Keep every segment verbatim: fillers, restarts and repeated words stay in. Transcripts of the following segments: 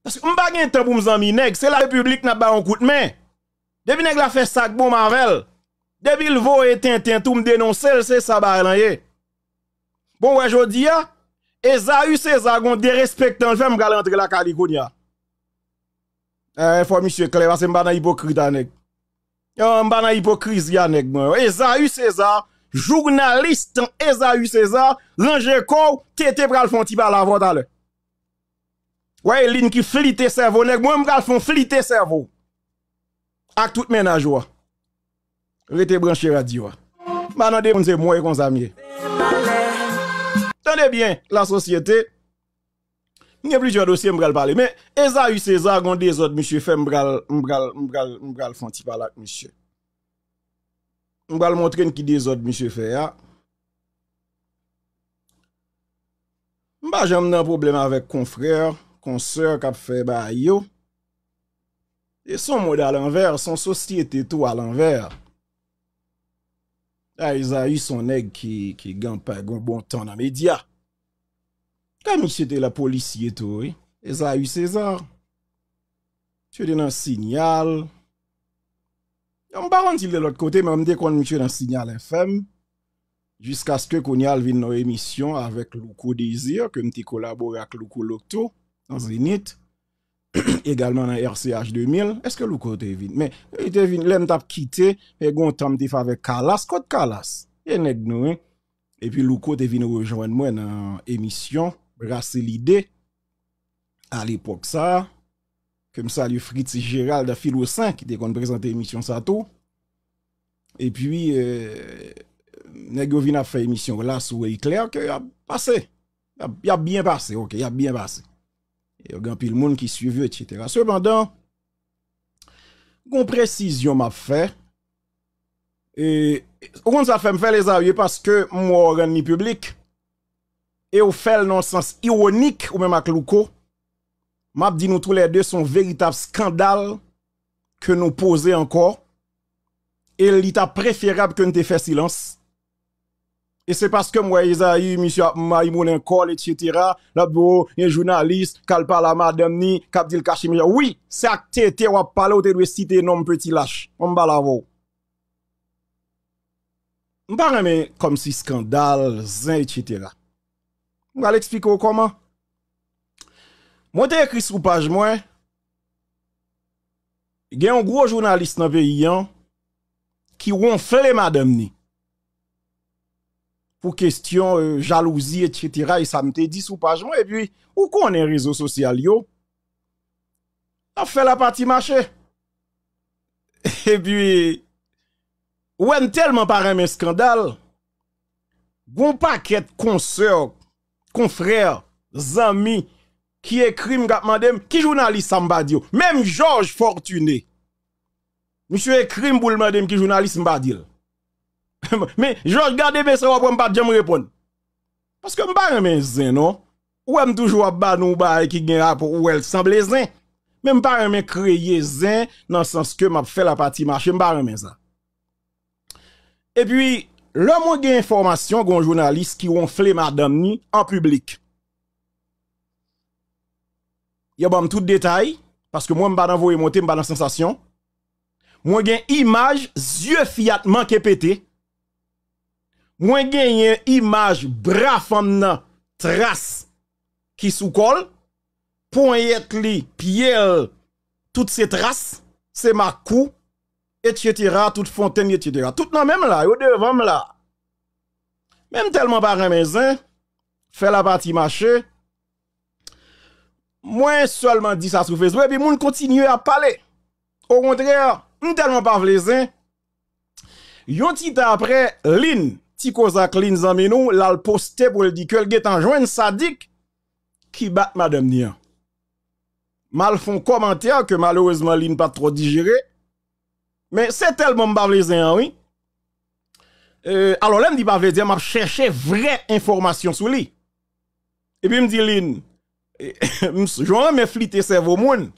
Paske m pa gen tan pou m zanmi nèg, se la repiblik n ap ba yon kout men. Depi nèg la fè sa k bon m avè l. Depi l voye tenten tou m denonse l, se sa bagay lan ye. Bon, wè jodi a, Ezayi Seza gon derespektan l fè m pral rantre lakay li kounye a. Eh, fò misye klè, paske m pa nan ipokrit a nèg. Yo, m pa nan ipokrizi a nèg mwen. Ezayi Seza, jounalis tan Ezayi Seza, ranje kò w, Tete pral fè yon ti pale avè w talè. Wè, e Lin ki flite sèvo nèg mwen, m pral fè yon flite sèvo. Ak tout mennaj ou a. Rete branche radyo a. M pa nan de moun se mwen konsa m ye. Tande byen, lasosyete. M gen plizyè dosye m pral pale. Men, Ezayi Seza gon dezòd misye fè m pral, m pral, m pral, m pral fè yon ti pale ak misye. M pral montre n ki dezòd misye fè a. M pa janm nan pwoblèm avèk konfrè, konsè k ap fè bagay yo. E se yon mond alanvè, se yon sosyete tou alanvè. A, Ezayi se yon nèg ki, ki gen pa gen bon tan nan medya. Kan misye te la polisye tou, wi. Ezayi Seza. Misye te nan Sinyal. M pa konn si l te lòt kote, men m te konn misye nan Sinyal F M. Jiskaske kounye a l vin nan yon emisyon avèk Louko Désir, ke m te kolabore ak Louko Lokto nan Zenith, egalman nan R C H de mil. Èske Louko te vin? Men, li te vin, lè m t ap kite, e gon tan m te fè avèk Kalas. Kot Kalas? E nèg nou, wi. Epi Louko te vin rejwenn mwen nan emisyon Brase Lide. Alepòk sa a, ke m salye Fritz Gérald Filosen, ki te konn prezante emisyon sa tou. Epi, eh, nèg yo vin ap fè emisyon la sou Eklè, ke y ap pase. Y ap, y ap byen pase, oke, y ap byen pase. Yo gen anpil moun ki swiv yo, etsetera. Sepandan, gon presizyon m ap fè. E, ou konn sa fè m fè, Ezayi, paske m wè w rann li piblik. E w fè l nan sans iwonik, ou menm ak Louko. M ap di nou toulède, se yon veritab eskandal ke nou poze ankò. E li ta preferab ke n te fè silans. E se paske m wè Ezayi, misye ap mayimounen kò l, etsetera. L ap di, o, gen jounalis k al pale a madanm ni, k ap di l kache mechan. Wi, se ak Tete w ap pale, ou te dwe site non m, peti lach. An m pale avè w. M pa renmen kòmsi eskandal, zen, etsetera. M pral eksplike w kòman. Mwen te ekri sou paj mwen, gen yon gwo jounalis nan peyi an ki wonfle madanm ni pou kesyon, eh, jalouzi, etsetera. E sa m te di sou paj mwen. Epi, ou konnen rezo sosyal yo, ap fè lapati mache. Epi, ou wè m tèlman pa renmen eskandal, gon pakèt konsè, konfrè, zanmi, ki ekri m, k ap mande m, ki jounalis sa m pa di w? Menm Georges Fortuné. Misye ekri m pou l mande m ki jounalis m pa di l. Men, Georges, gade mesaj w ap wè m pa t janm reponn. Paske m pa renmen zen, non. Ou wè m toujou ap ba nou bagay ki gen rapò, ou wè l sanble zen. Men m pa renmen kreye zen nan sans ke m ap fè lapati mache, m pa renmen sa. Epi, lè mwen gen enfòmasyon, gen yon jounalis ki wonfle madanm ni an piblik. Yo ban m tout detay, paske mwen m pa nan voye monte, m pa nan sansasyon. Mwen gen imaj zye fi a t manke pete. Mwen genyen imaj bra fanm nan tras ki sou kò l, ponyèt li, pye l, tout se tras, se mak kou, etsetera, tout fontenn, etsetera. Tout nan men m la, yo devan m la. Men m tèlman pa renmen zen, fè lapati mache, mwen sèlman di sa sou Facebook, epi moun kontinye ap pale. Okontrè, m tèlman pa vle zen, yon ti tan apre, Lin, ti koz ak Lin zanmi nou, l al poste pou l di ke l gentan jwenn sadik ki bat madanm ni an. M al fè yon kòmantè ke malerezman Lin pa t twò dijere, men se tèlman m pa vle zen an, wi. Eh, alò, lè m di pa vle zen, m ap chèche vrè enfòmasyon sou li. Epi m di Lin, m s-, jan w renmen flite sèvo moun,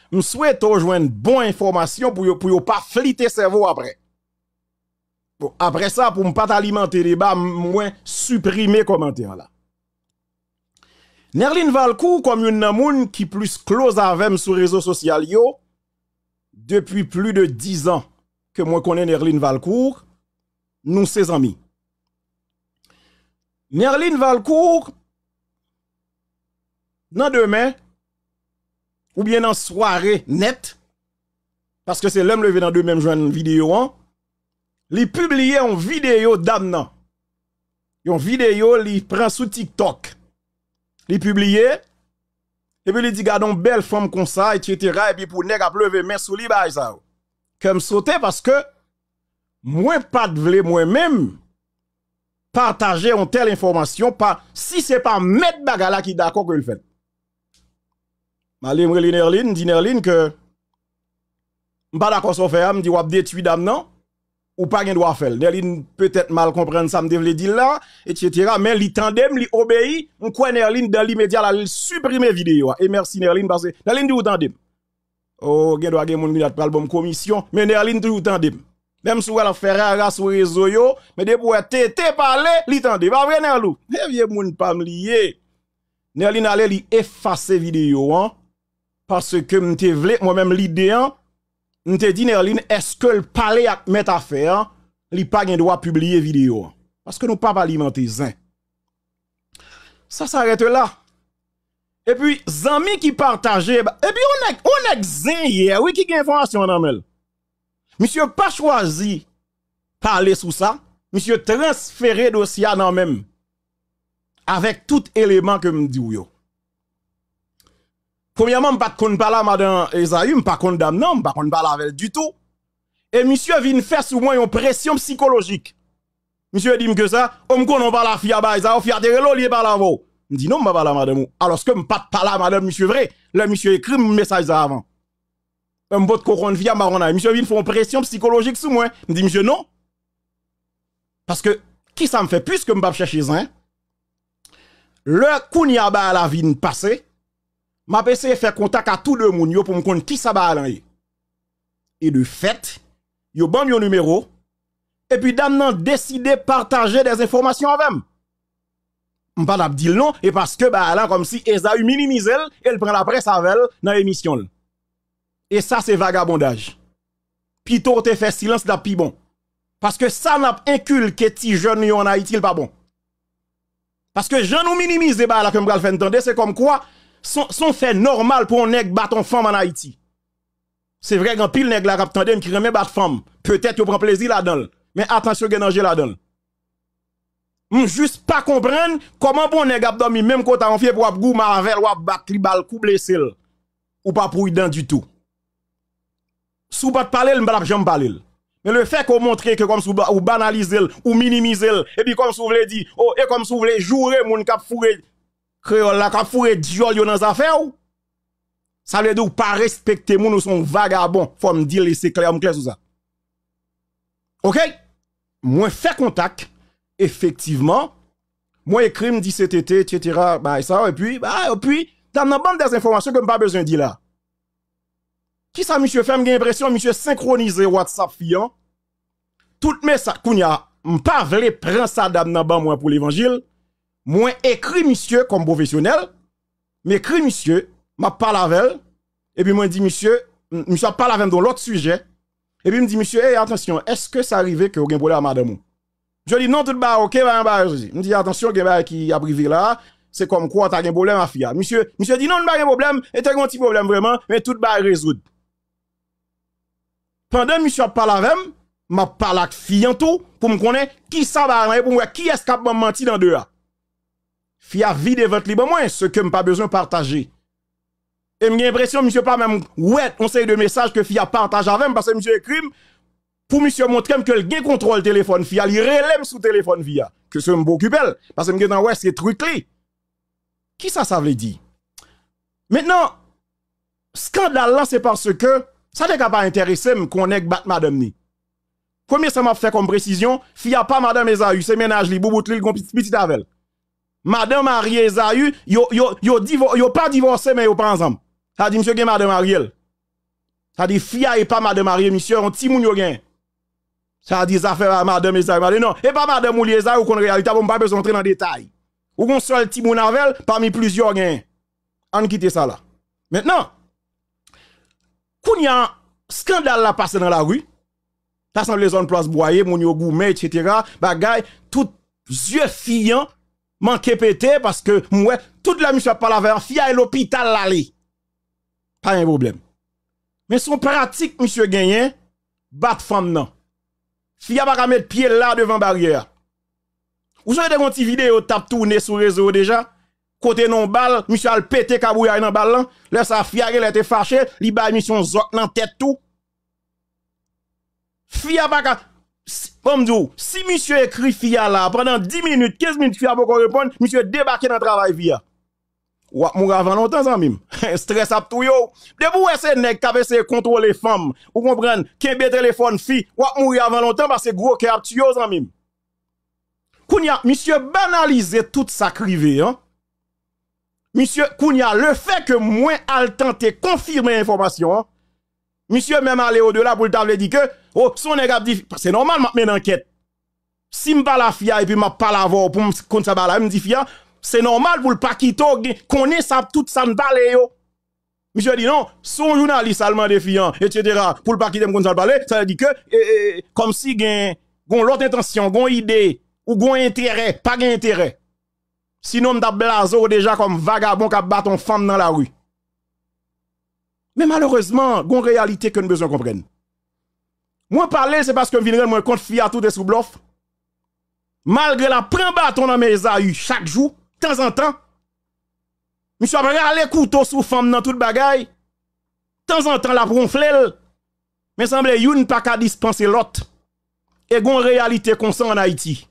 m swete w jwenn bon enfòmasyon pou yo, pou yo pa flite sèvo w apre. Bon, apre sa, pou m pa t alimante deba, m-, mwen siprime kòmantè la. Nerline Valcourt, kòm youn nan moun ki plis close avè m sou rezo sosyal yo, depi plis de diz an ke mwen konnen Nerline Valcourt, nou se zanmi. Nerline Valcourt, nan demen, oubyen nan sware nèt, paske se lè m leve nan demen m jwenn videyo an, li pibliye yon videyo dam nan. Yon videyo li pran sou TikTok. Li pibliye, epi li di, "Gade yon bèl fanm konsa, etsetera," epi pou nèg ap leve men sou li, bagay sa yo. Kè m sote paske mwen pa t vle mwen menm pataje yon tèl enfòmasyon pa, si se pa mèt bagay la ki dakò ke l fè l. M ale m rele Nerline, m di Nerline ke m pa dakò sa w fè a, m di w ap detwi dam nan, ou pa gen dwa fè l. Nerline petèt mal konprann sa m te vle di l la, etsetera. Men li tande m, li obeyi, m kwè Nerline dan limedya la, li siprime videyo a. E mèsi Nerline, paske Nerline di ou tande m. O, gen dwa gen moun ki pral ban m komisyon, men Nerline toujou tande m. Menm si w wè l ap fè rara sou rezo yo, men depi w wè T T pale, li tande. Pa vre, Nerlou? E vye moun pa m li ye. Nerline ale, li efase videyo an, paske m te vle, mwen menm lide an, m te di Nerline, èske l pale ak mèt afè an, li pa gen dwa pibliye videyo an. Paske nou p ap alimante zen. Ça s'arrête là. Epi, zanmi ki pataje, epi yon nèg, yon nèg zen yè, wi, ki gen enfòmasyon nan men l. Misye pa chwazi pale sou sa, misye transfere dosye a nan men m. Avèk tout eleman ke m di w yo. Premyèman, m pa t konn pale a madan Ezayi, m pa konn dam nan, m pa konn pale avè l ditou. E misye vin fè sou mwen yon presyon sikolojik. Misye di m ke sa, o m konnen w pale a fi a bagay sa, o fi a te rele w, li te pale avè w. M di non, m pa pale a madanm ou. Alòske m pa t pale a madanm misye vre. Lè misye ekri m mesaj sa avan. E m potko konn fi a, m pa konn anyen. Misye vin fè yon presyon sikolojik sou mwen. M di misye non. Paske, kisa m fè? Piske m p ap chèche zen, lè kounye a bagay la vin pase, m ap eseye fè kontak a tou de moun yo pou m konn kisa bagay lan ye. E de fèt, yo ban m yon nimewo, epi dam nan deside pataje dèzenfòmasyon avè m. M pa t ap di l non, e paske bagay la kòmsi Ezayi minimize l e l pran laprès avè l nan emisyon l. E sa se vagabondaj. Pito w te fè silans, l t ap pi bon. Paske sa n ap enkilke ti jèn yo ann Ayiti, l pa bon. Paske jan nou minimize bagay la ke m pral fè n tande, se kòmkwa se yon, se yon fè nòmal pou yon nèg bat yon fanm ann Ayiti. Se vre, gen anpil nèg la k ap tande m ki renmen bat fanm. Petèt yo pran plezi ladan l. Men atansyon, gen danje ladan l. M jis pa konprann kòman pou yon nèg ap dòmi menm kote a yon fi epi w ap goumen avè l, w ap bat li, ba l kou, blese l. Ou pa pridan ditou. Si w pa t pale l, m pa t ap janm pale l. Men lefètke w montre ke kòmsi w ba-, ou banalize l, ou minimize l, epi kòmsi w vle di, o, e kòmsi w vle joure moun k ap foure, kreyòl la, k ap foure dyòl yo nan zafè w, sa vle di w pa respekte moun, ou se yon vagabon. Fò m di l e se klè, m klè sou sa. Oke? Mwen fè kontak, efektivman. Mwen ekri, m di C T T, etsetera, bagay sa yo, epi, ba, epi, dam nan ban m dèzenfòmasyon ke m pa bezwen di la. Kisa misye fè? M gen enpresyon misye senkwonize WhatsApp fi an. Tout mesaj, kounye a, m pa vle pran sa dam nan ban mwen pou levanjil. Mwen ekri misye kòm pwofesyonèl. M ekri misye, m ap pale avè l, epi mwen di misye, m-, misye ap pale avè m de yon lòt sijè, epi m di misye, "Ey, atansyon, èske sa rive ke w gen pwoblèm ak madanm ou?" Misye di, "Non, tout bagay oke, pa gen bagay sousi." M di, "Atansyon, gen bagay ki ap rive la, se kòmkwa w ta gen pwoblèm ak fi a." Misye, misye di, "Non, nou pa gen pwoblèm, e te gen yon ti pwoblèm vrèman, men tout bagay rezoud." Pandan misye ap pale avè m, m ap pale ak fi an tou pou m konnen kisa bagay lan ye, pou m wè kiyès k ap ban m manti nan de a. Fi a vide vant li ban mwen, se ke m pa bezwen pataje. E m gen enpresyon misye pa menm wè yon seri de mesaj ke fi a pataje avè m, paske misye ekri m pou misye montre m ke l gen kontwòl telefòn fi a, li rele m sou telefòn fi a, ke se m pa okipe l, paske m gentan wè se trik li. Kisa sa vle di? Mentnan, skandal lan se paske sa te ka pa enterese m ke yon nèg bat madanm ni. Premye sa m ap fè kòm presizyon, fi a pa madanm Ezayi, se mennaj li, boubout li, l gon pitit, pitit avè l. Madanm marye Ezayi, yo, yo, yo, divò-, yo pa divòse, men yo pa ansanm. Sa di misye gen madanm marye l. Sa di fi a e pa madanm marye misye, yon timoun yo gen. Sa di zafè a madanm Ezayi, madanm, non, e pa madanm ou li Ezayi, ou konn reyalite a, bon, m pa bezwen antre nan detay. Ou gon sèl timoun avè l, pami plizyè w genyen. Ann kite sa la. Mentnan, kounye a, eskandal la pase nan lari. Ta sanble zòn Plas Bwaye, moun yo goumen, etsetera. Bagay, tout zye fi a manke pete, paske m wè, tout lè misye ap pale avè a, fi a e lopital l ale. Pa gen pwoblèm. Men se yon pratik misye genyen, bat fanm nan. Fi a pa ka met pye l la devan baryè a. Ou sonje te gon ti videyo t ap tounen sou rezo yo deja? Kote nan yon bal, misye al pete kabouyay nan bal lan. Lè sa, fi a genlè te fache, li bay misye yon zòt nan tèt tou. Fi a pa ka, si, bon, m di w, si misye ekri fi a la, pandan dis minit, kenz minit, fi a poko reponn, misye debake nan travay fi a. W ap mouri avan lontan, zanmi m. Estrès ap touye w. Depi w wè se nèg k ap eseye kontwole fanm, ou konprann, kenbe telefòn fi, w ap mouri avan lontan, paske gwo kè ap tiye w, zanmi m. Kounye a, misye banalize tout sa k rive an. Misye, kounye a, lefètke mwen al tante konfime enfòmasyon an, misye menm ale odela pou l ta vle di ke, o, se yon nèg ap di, se nòmal m ap mennen ankèt. Si m pale a fi a epi m ap pale avè w pou m konn sa bagay la, m di fi a, se nòmal pou l pa kite w gen, konnen sa, tout sa n pale yo. Misye di non, si yon jounalis al mande fi an, etsetera, pou l pa kite m konn sa l pale, sa vle di ke, e, e, kòmsi gen, gon lòt entansyon, gon ide, ou gon enterè, pa gen enterè. Sinon, m t ap blaze w deja kòm vagabon k ap bat yon fanm nan lari. Men malerezman, gon reyalite ke n bezwen konprann. Mwen pale l, se paske m vin rann mwen kont fi a tout e sou blòf. Malgre l ap pran baton nan men Ezayi chak jou, tanzantan, misye ap rale kouto sou fanm nan tout bagay, tanzantan l ap wonfle l, men sanble youn pa ka dispanse lòt. E gon reyalite konsa ann Ayiti.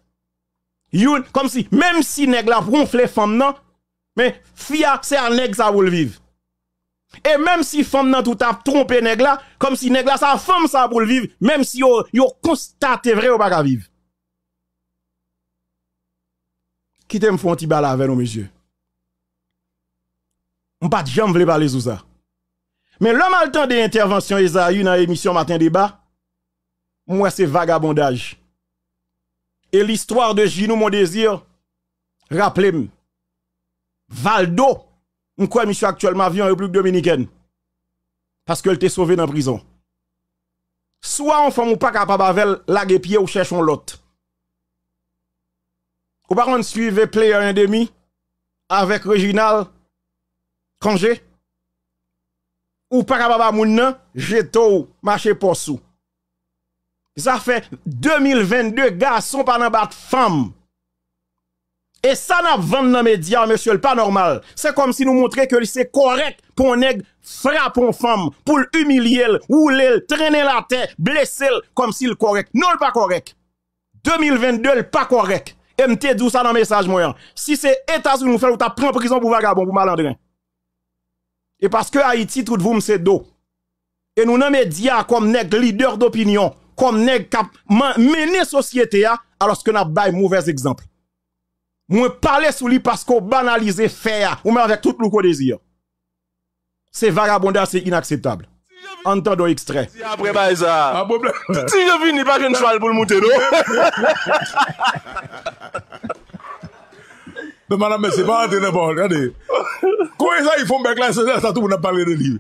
Youn, kòmsi, menm si nèg la ap wonfle fanm nan, men fi a, se a nèg sa pou l viv. E menm si fanm nan tou t ap twonpe nèg la, kòmsi nèg la, se a fanm sa pou l viv, menm si yo, yo konstate vre yo pa ka viv. Kite m fè yon ti bal avè nou, mesye. M pa t janm vle pale sou sa. Men lè m al tande entèvansyon Ezayi nan emisyon Maten Deba, m wè se vagabondaj. E l'histoire de Ginou Mon Désir raple m Valdo, m kwè misye aktyèlman vivan Repiblik Dominikèn. Paske l te sove nan prizon. Si w a yon fanm ou pa kapab avè l, lage pye w, chèche yon lòt. Ou pa konn swive Player Endemi avèk Reginald Cangé? Ou pa ka pa ba moun nan, jete w, mache pòs ou. Sa fè de mil vennde, gason pa nan bat fanm. E sa n ap vann nan medya, mesye, l pa nòmal. Se kòmsi nou montre ke li se kòrèk pou yon nèg frape yon fanm, pou l imilye l, woule l, trennen l atè, blese l, kòmsi l kòrèk. Non, l pa kòrèk. De mil vennde, l pa kòrèk. E m te di w sa nan mesaj mwen an. Si se Etazini ou fè l, ou t ap pran prizon pou vagabon, pou malandren. E paske Ayiti, tout voum se do. E nou nan medya kòm nèg lidè dopinyon, kòm nèg k ap man-, mennen sosyete a, alòske n ap bay movèz egzanp. Mwen pale sou li paske w banalize fè a, ou menm avèk tout Louko Désir. Se vagabondaj, se inakseptab. Ann tande yon ekstrè. Di apre bay sa. Pa pwoblèm. Ti Jan vini, pa jwenn chwal pou l moute, non. Non, madanm, mesye, pa rantre nan pawòl, gade. Kon Ezayi fon bèk la, se sa tout moun ap pale de li.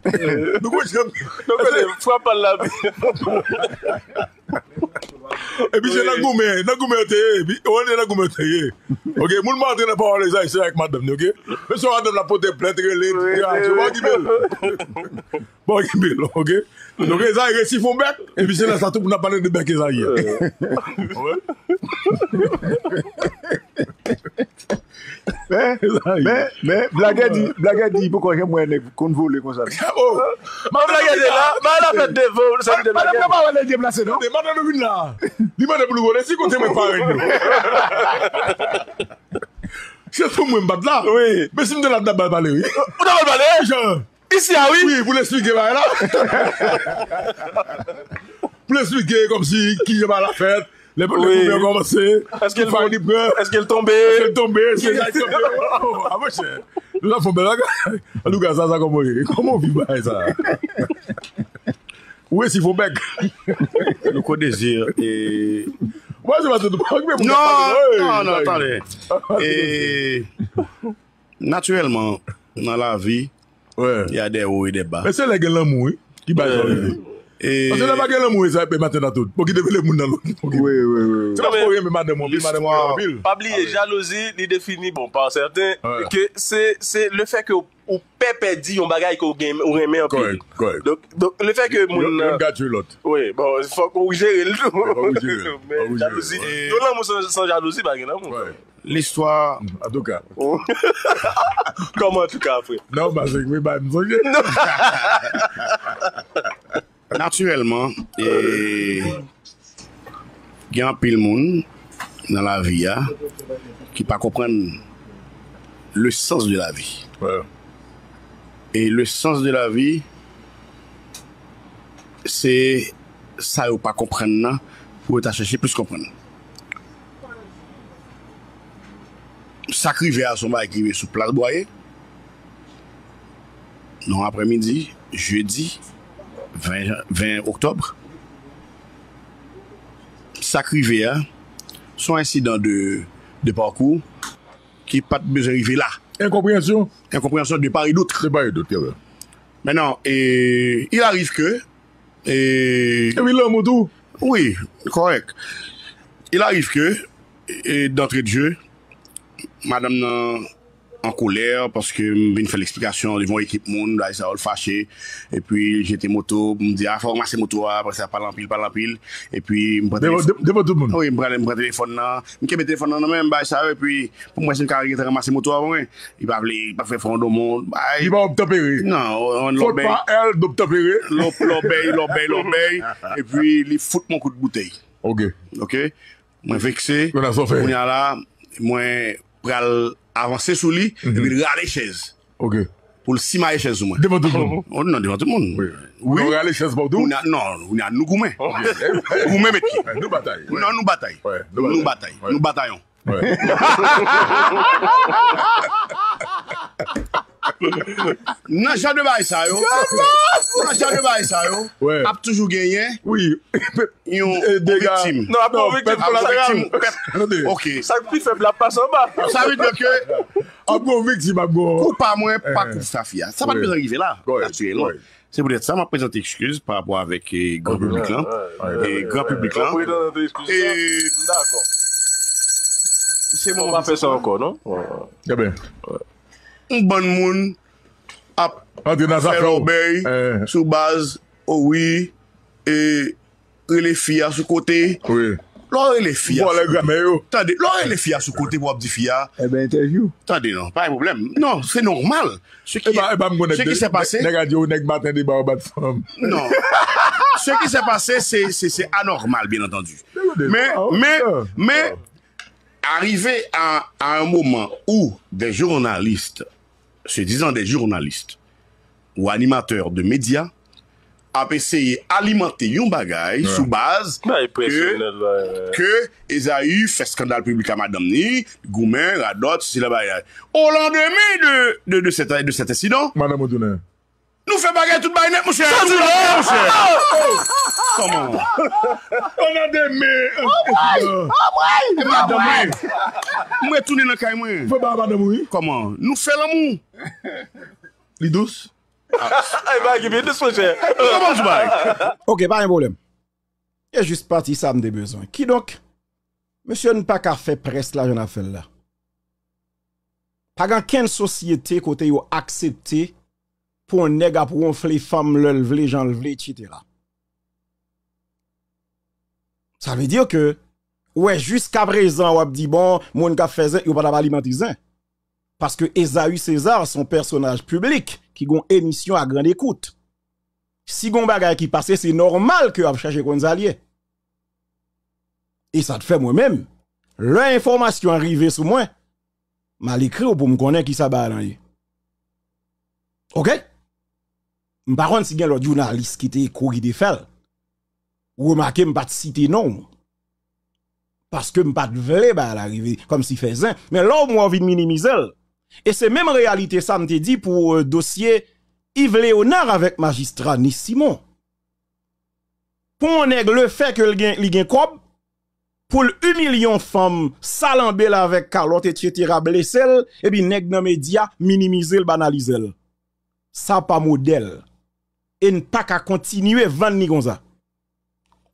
Nou konn janm. Non, gade, frap pa l la. Epi se nan goumen, nan goumen yo te ye, epi, ou wè nan goumen yo te ye. Ok, moun pa rantre nan pawòl Ezayi, se avèk madanm ni, ok? Menm si madanm la pote plent, rele, etsetera, se pa okipe l. Bon, okipe l, ok? Donk, Ezayi resi fon bèk, epi se lè sa tout moun ap pale de bèk Ezayi an. Men, men, men, blagè di, blagè di, poko janm wè nèg konn vole konsa. Oh, madanm la, madanm la fèt devan, se de blagè. Madanm la pa wè lè deplase, non? Madanm nou vin la. Li mande pou nou vole, si kote mwen parèy nou. Se pou mwen m pa t la. Wi. Men si m te la, m t ap ba l pale, wi. Ou t ap ba l pale? Jan. Isi a, wi. Wi, pou l esplike bagay la. Pou l esplike kòmsi kijan bagay la fèt. Lè, lè goumen an kòmanse. Èske l, èske l tonbe? Èske l tonbe? Se sa k tonbe. Oh, a monchè. Nou t ap fè yon bèl bagay. Antouka, sa, sa kòman w ye? Kòman w viv bagay sa? Ou resi fon bèk. Louko Désir, e... Mwen, se pa tout. Non, non, non, tande. E, Natirèlman, nan lavi, il y a des hauts et des bas. Men se lè gen lanmou, wi, ki bay sa rive. Paske lè pa gen lanmou, e sa ap maten nan tout. Bon, ki devele moun nan lòt. Wi, wi, wi. Se paske w renmen madanm ou anpil, madanm ou renmen anpil. Pa bliye, jalouzi, li defini, bon, pa sèten, ke se, se le fè ke ou pè pèdi yon bagay ke ou gen, ou renmen anpil. Kòrèk, kòrèk. Donk, donk, le fè ke moun nan. Youn gate lòt. Wi, bon, fòk ou jere l tou. Fòk ou jere l. Men jalouzi. Yon lanmou san, san jalouzi, pa gen lanmou. Listwa. Antouka. Kòman antouka, frè? Non, pa se mwen, ba m sonje. Natirèlman, e, gen anpil moun nan lavi a ki pa konprann le sens de la vie. E le sens de la vie, se sa yo pa konprann nan pou yo ta chèche plis konprann. Sa k rive a se yon bagay ki rive sou plas Bwaye. Nan aprèmidi, jedi ven, ven oktòb. Sa k rive a, se yon ensidan de, de pakou ki pa t bezwen rive la. Enkonpreyansyon. Enkonpreyansyon de part et d'autre. De part et d'autre, trè byen. Mentnan, e, il arrive que, e, epi lanmou tou. Wi, kòrèk. Il arrive que, e, d'entrée de jeu, madanm nan an kolè paske m vin fè l eksplikasyon devan yon ekip moun, bagay sa yo, l fache. Epi l jete moto, m di, "A, fò w ranmase moto a," apre sa, pale anpil, pale anpil. Epi m pran telefòn. Devan, devan tout moun. Wi, m pran, m pran telefòn nan. M kenbe telefòn nan nan men m, bagay sa yo, epi pou m wè si m ka gentan ranmase moto a pou mwen. Li pa vle, li pa fè fon do moun. Li pa obtanpere. Non, on, on, fòt pa L, dobtanpere. Lòbèy, lòbèy, lòbèy. Epi li fout mwen kout boutèy. Ok. Ok. Mwen vekse. Kounye a la, mwen pral avanse sou li, epi l rale chèz. Ok. Pou l simaye chèz sou mwen. Devan tout moun. Oh, non, devan tout moun. Wi. Wi. Non, rale chèz pa w tou? Kounye a, non, kounye a nou goumen. Ok. Goumen met pye. Nou batay. Non, nou batay. Nou batay. Nou batayon. Nan jan de bagay sa yo, nan jan de bagay sa yo, ap toujou genyen yon viktim. Non, ap yon viktim kolateral. Ok. Sa k pi fèb la ap pase anba. Sa vle di ke ap yon viktim, ap yon koup a mwen, pa koup sa fi a. Sa pa t bezwen rive la, natirèlman. Se poutèt sa m ap prezante ekskiz pa rapò avèk, e, gran piblik lan. E gran piblik lan. E se moman pa fè sa ankò, non? Trè byen. Yon bann moun ap fè lòbèy sou baz, o wi, e rele fi a sou kote. Wi. Lè w rele fi a sou kote. Tande, lè w rele fi a sou kote pou w ap di fi a. Ebyen, entèvyou. Tande, non, pa gen pwoblèm. Non, se nòmal. Ce qui, ce qui s'est passé. Nèg a di w, nèg maten de ba w bat fanm. Non. Ce qui s'est passé, c'est, c'est, c'est anormal, bien entendu. Mais, mais, mais, arrivé à, à un moment où des journalistes, se disant des journalistes, ou animateurs de médias, ap eseye alimante yon bagay sou baz ke, ke Ezaü fè eskandal piblik a madanm ni, goumen, radòt, sila bagay. Au lendemain de, de, de cet, de cet incident, madanm ou tounen. Nou fè bagay tout bagay nèt, monchè. Tout bagay, monchè. Kòman? Au lendemain, madanm mwen. Mwen tounen nan kay mwen. Fè bagay madanm ou, wi. Kòman? Nou fè lanmou. Li dous? Ay, bagay ki pi dous, monchè. Kòman w di bagay? Ok, pa gen pwoblèm. E jis pati sa m te bezwen. Kidonk, mesye, n pa ka fè près la jan n ap fè l la. Pa gen kenn sosyete kote yo aksepte pou yon nèg ap wonfle fanm lè l vle, jan l vle, etsetera. Sa vle di ke, ou wè, jiskaprezan, w ap di, bon, moun k ap fè zen, yo pa t ap alimante zen. Paske Ezaü César se yon pèsonaj piblik ki gen yon emisyon à grande écoute. Si gen yon bagay ki pase, se nòmal ke w ap chache konn sa l ye. E sa t fè mwen menm, lè enfòmasyon an rive sou mwen, m al ekri w pou m konnen kisa bagay lan ye. Ok? M pa konn si gen lòt jounalis ki te kouri te fè l. Ou remake m pa t site non w. Paske m pa t vle bagay la rive kòmsi fè zen. Men lè w mwen w vin minimize l. E se menm reyalite sa m te di pou, euh, dosye Yves Léonard avèk majistra Nice Simon. Pou yon nèg, lefè ke l gen, li gen kòb, pou l imilye yon fanm, salanbe l avèk kalòt, etsetera, blese l, epi nèg nan medya minimize l, banalize l. Sa pa modèl. E n pa ka kontinye vann li konsa.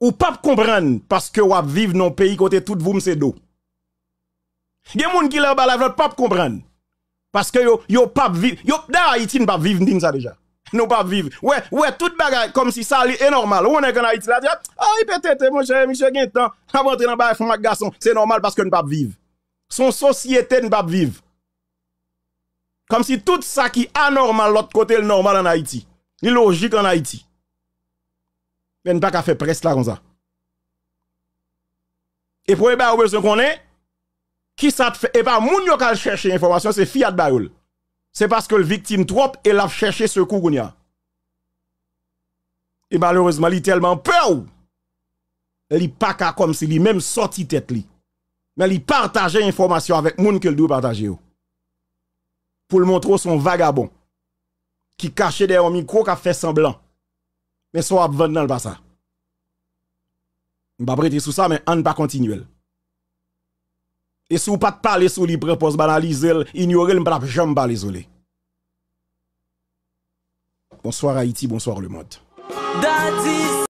Ou p ap konprann paske w ap viv nan yon peyi kote tout voum se do. Gen moun ki lè yo ba lavi lòt p ap konprann. Paske yo, yo p ap viv. Yo, dayè Ayiti, n p ap viv, m di n sa deja. Nou p ap viv. Wè, wè, tout bagay kòmsi sa li e nòmal. Ou wè nèg ann Ayiti la, di, ay, P T T, monchè, misye gen tan. L ap rantre nan bagay fanm ak gason. Se nòmal paske n p ap viv. Se yon sosyete n p ap viv. Kòmsi tout sa ki anòmal lòt kote, l nòmal ann Ayiti. Li lojik ann Ayiti. Men n pa ka fè près la konsa. E premye bagay ou bezwen konnen, kisa t fè, e pa moun yo k al chèche enfòmasyon, se fi a t ba yo l. Se paske l viktim twòp e l ap chèche sekou kounye a. E malerezman, li tèlman pè w, li pa ka kòmsi li menm sòti tèt li. Men li pataje enfòmasyon avèk moun ke l dwe pataje yo. Pou l montre w se yon vagabon ki kache dèyè yon mikwo k ap fè sanblan. Men sa w ap vann nan l pa sa. M p ap rete sou sa, men ann pa kontinye l. E si w pa t pale sou li, pran pòz banalize l, inyore l, m pa t ap janm pale sou li. Bonsoir Haïti, bonsoir le monde. Daddy